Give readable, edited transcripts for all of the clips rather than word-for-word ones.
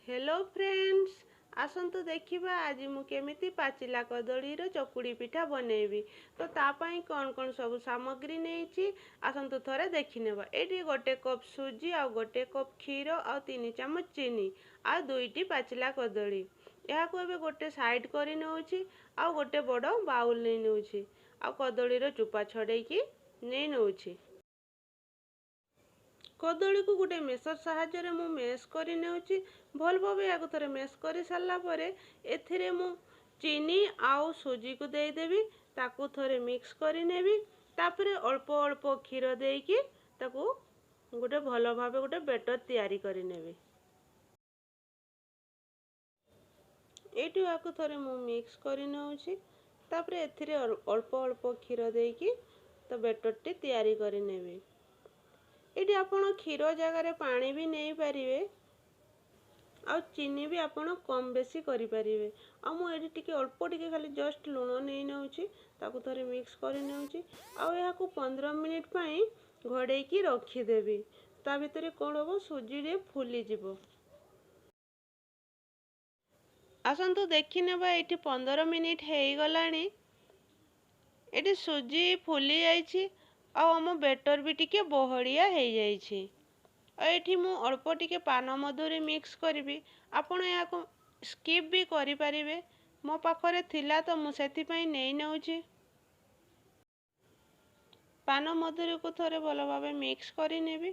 Hello friends, ଆସନ୍ତୁ ଦେଖିବା ଆଜି ମୁଁ କେମିତି ପାଚିଲା କଦଳୀର ଚକୁଳି ପିଠା ବନେଇବି। ତ ତା ପାଇଁ କ'ଣ କ'ଣ ସବୁ ସାମଗ୍ରୀ ନେଇଛି, ଆସନ୍ତୁ ଥରେ ଦେଖିନେବା। ଏଇଠି 1 କପ୍ ସୁଜି, ଆଉ 1 କପ୍ କ୍ଷୀର, ଆଉ 3 ଚାମଚ ଚିନି, ଆଉ 2ଟି ପାଚିଲା କଦଳୀ। ଏହାକୁ ଏବେ ଗୋଟେ ସାଇଡ଼୍ କରି ନେଉଛି, ଆଉ ଗୋଟେ ବଡ଼ ବାଉଲ୍ ନେଇ ନେଉଛି, ଆଉ କଦଳୀର ଚୋପା ଛଡ଼େଇକି ନେଇ ନେଉଛି। କଦଳୀକୁ ଗୋଟେ ମେସର ସାହାଯ୍ୟରେ ମୁଁ ମେସ୍ କରି ନେଉଛି। ଭଲ ଭାବେ ଏହାକୁ ଥରେ ମେସ୍ କରି ସାରିଲା ପରେ ଏଥିରେ ମୁଁ ଚିନି ଆଉ ସୁଜିକୁ ଦେଇଦେବି। ତାକୁ ଥରେ ମିକ୍ସ କରିନେବି। ତାପରେ ଅଳ୍ପ ଅଳ୍ପ କ୍ଷୀର ଦେଇକି ତାକୁ ଗୋଟେ ଭଲ ଭାବେ ଗୋଟେ ବେଟର ତିଆରି କରିନେବି। ଏଇଠୁ ଏହାକୁ ଥରେ ମୁଁ ମିକ୍ସ କରି ନେଉଛି। ତାପରେ ଏଥିରେ ଅଳ୍ପ ଅଳ୍ପ କ୍ଷୀର ଦେଇକି ତ ବେଟରଟି ତିଆରି କରିନେବି। ଏଇଠି ଆପଣ କ୍ଷୀର ଜାଗାରେ ପାଣି ବି ନେଇପାରିବେ, ଆଉ ଚିନି ବି ଆପଣ କମ୍ ବେଶୀ କରିପାରିବେ। ଆଉ ମୁଁ ଏଇଠି ଟିକେ ଅଳ୍ପ ଟିକେ ଖାଲି ଜଷ୍ଟ ଲୁଣ ନେଇ ନେଉଛି। ତାକୁ ଥରେ ମିକ୍ସ କରି ନେଉଛି, ଆଉ ଏହାକୁ 15 ମିନିଟ୍ ପାଇଁ ଘୋଡ଼େଇକି ରଖିଦେବି। ତା ଭିତରେ କ'ଣ ହେବ, ସୁଜିରେ ଫୁଲିଯିବ। ଆସନ୍ତୁ ଦେଖିନେବା, ଏଇଠି 15 ମିନିଟ୍ ହେଇଗଲାଣି। ଏଠି ସୁଜି ଫୁଲି ଯାଇଛି, ଆଉ ଆମ ବେଟର ବି ଟିକେ ବହଳିଆ ହେଇଯାଇଛି। ଆଉ ଏଇଠି ମୁଁ ଅଳ୍ପ ଟିକେ ପାନ ମଧୁରୀ ମିକ୍ସ କରିବି। ଆପଣ ଏହାକୁ ସ୍କିପ୍ ବି କରିପାରିବେ। ମୋ ପାଖରେ ଥିଲା ତ ମୁଁ ସେଥିପାଇଁ ନେଇ ନେଉଛି। ପାନ ମଧୁରୀକୁ ଥରେ ଭଲ ଭାବେ ମିକ୍ସ କରିନେବି।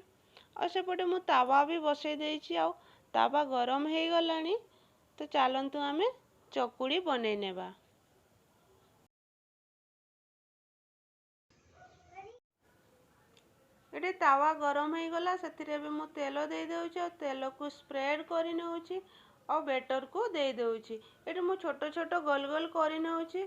ଆଉ ସେପଟେ ମୁଁ ତାୱା ବି ବସେଇ ଦେଇଛି, ଆଉ ତାୱା ଗରମ ହେଇଗଲାଣି। ତ ଚାଲନ୍ତୁ ଆମେ ଚକୁଳି ବନେଇ ନେବା। ଏଠି ତାୱା ଗରମ ହେଇଗଲା, ସେଥିରେ ଏବେ ମୁଁ ତେଲ ଦେଇଦେଉଛି, ଆଉ ତେଲକୁ ସ୍ପ୍ରେଡ଼ କରି ନେଉଛି, ଆଉ ବେଟରକୁ ଦେଇଦେଉଛି। ଏଠି ମୁଁ ଛୋଟ ଛୋଟ ଗୋଲ ଗୋଲ କରି ନେଉଛି,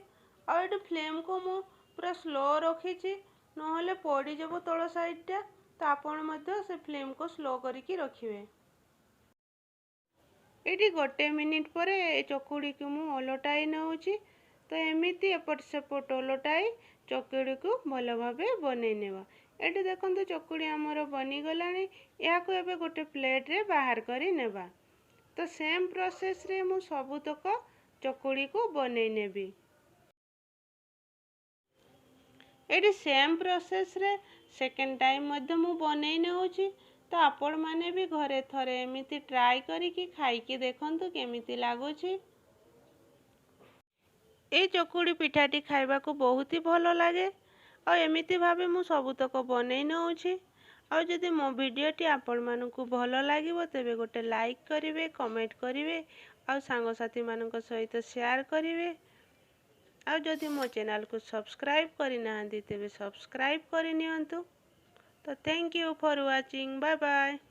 ଆଉ ଏଠି ଫ୍ଲେମ୍କୁ ମୁଁ ପୁରା ସ୍ଲୋ ରଖିଛି, ନହେଲେ ପୋଡ଼ିଯିବ ତଳ ସାଇଡ଼ଟା। ତ ଆପଣ ମଧ୍ୟ ସେ ଫ୍ଲେମ୍କୁ ସ୍ଲୋ କରିକି ରଖିବେ। ଏଇଠି 1 ମିନିଟ୍ ପରେ ଏ ଚକୁଡ଼ିକୁ ମୁଁ ଓଲଟାଇ ନେଉଛି। ତ ଏମିତି ଏପଟ ସେପଟ ଓଲଟାଇ ଚକୁଡ଼ିକୁ ଭଲ ଭାବେ ବନେଇ ନେବା। ଏଠି ଦେଖନ୍ତୁ, ଚକୁଳି ଆମର ବନିଗଲାଣି। ଏହାକୁ ଏବେ ଗୋଟେ ପ୍ଲେଟ୍ରେ ବାହାର କରି ନେବା। ତ ସେମ୍ ପ୍ରୋସେସ୍ରେ ମୁଁ ସବୁତକ ଚକୁଳିକୁ ବନେଇ ନେବି। ଏଇଠି ସେମ୍ ପ୍ରୋସେସ୍ରେ ସେକେଣ୍ଡ ଟାଇମ୍ ମଧ୍ୟ ମୁଁ ବନେଇ ନେଉଛି। ତ ଆପଣମାନେ ବି ଘରେ ଥରେ ଏମିତି ଟ୍ରାଏ କରିକି ଖାଇକି ଦେଖନ୍ତୁ କେମିତି ଲାଗୁଛି। ଏଇ ଚକୁଳି ପିଠାଟି ଖାଇବାକୁ ବହୁତ ହି ଭଲ ଲାଗେ। ଆଉ ଏମିତି ଭାବେ ମୁଁ ସବୁତକ ବନେଇ ନେଉଛି। ଆଉ ଯଦି ମୋ ଭିଡ଼ିଓଟି ଆପଣମାନଙ୍କୁ ଭଲ ଲାଗିବ, ତେବେ ଗୋଟେ ଲାଇକ୍ କରିବେ, କମେଣ୍ଟ କରିବେ, ଆଉ ସାଙ୍ଗସାଥିମାନଙ୍କ ସହିତ ସେୟାର କରିବେ। ଆଉ ଯଦି ମୋ ଚ୍ୟାନେଲକୁ ସବସ୍କ୍ରାଇବ୍ କରିନାହାନ୍ତି, ତେବେ ସବସ୍କ୍ରାଇବ୍ କରିନିଅନ୍ତୁ। ତ thank you for watching, bye bye.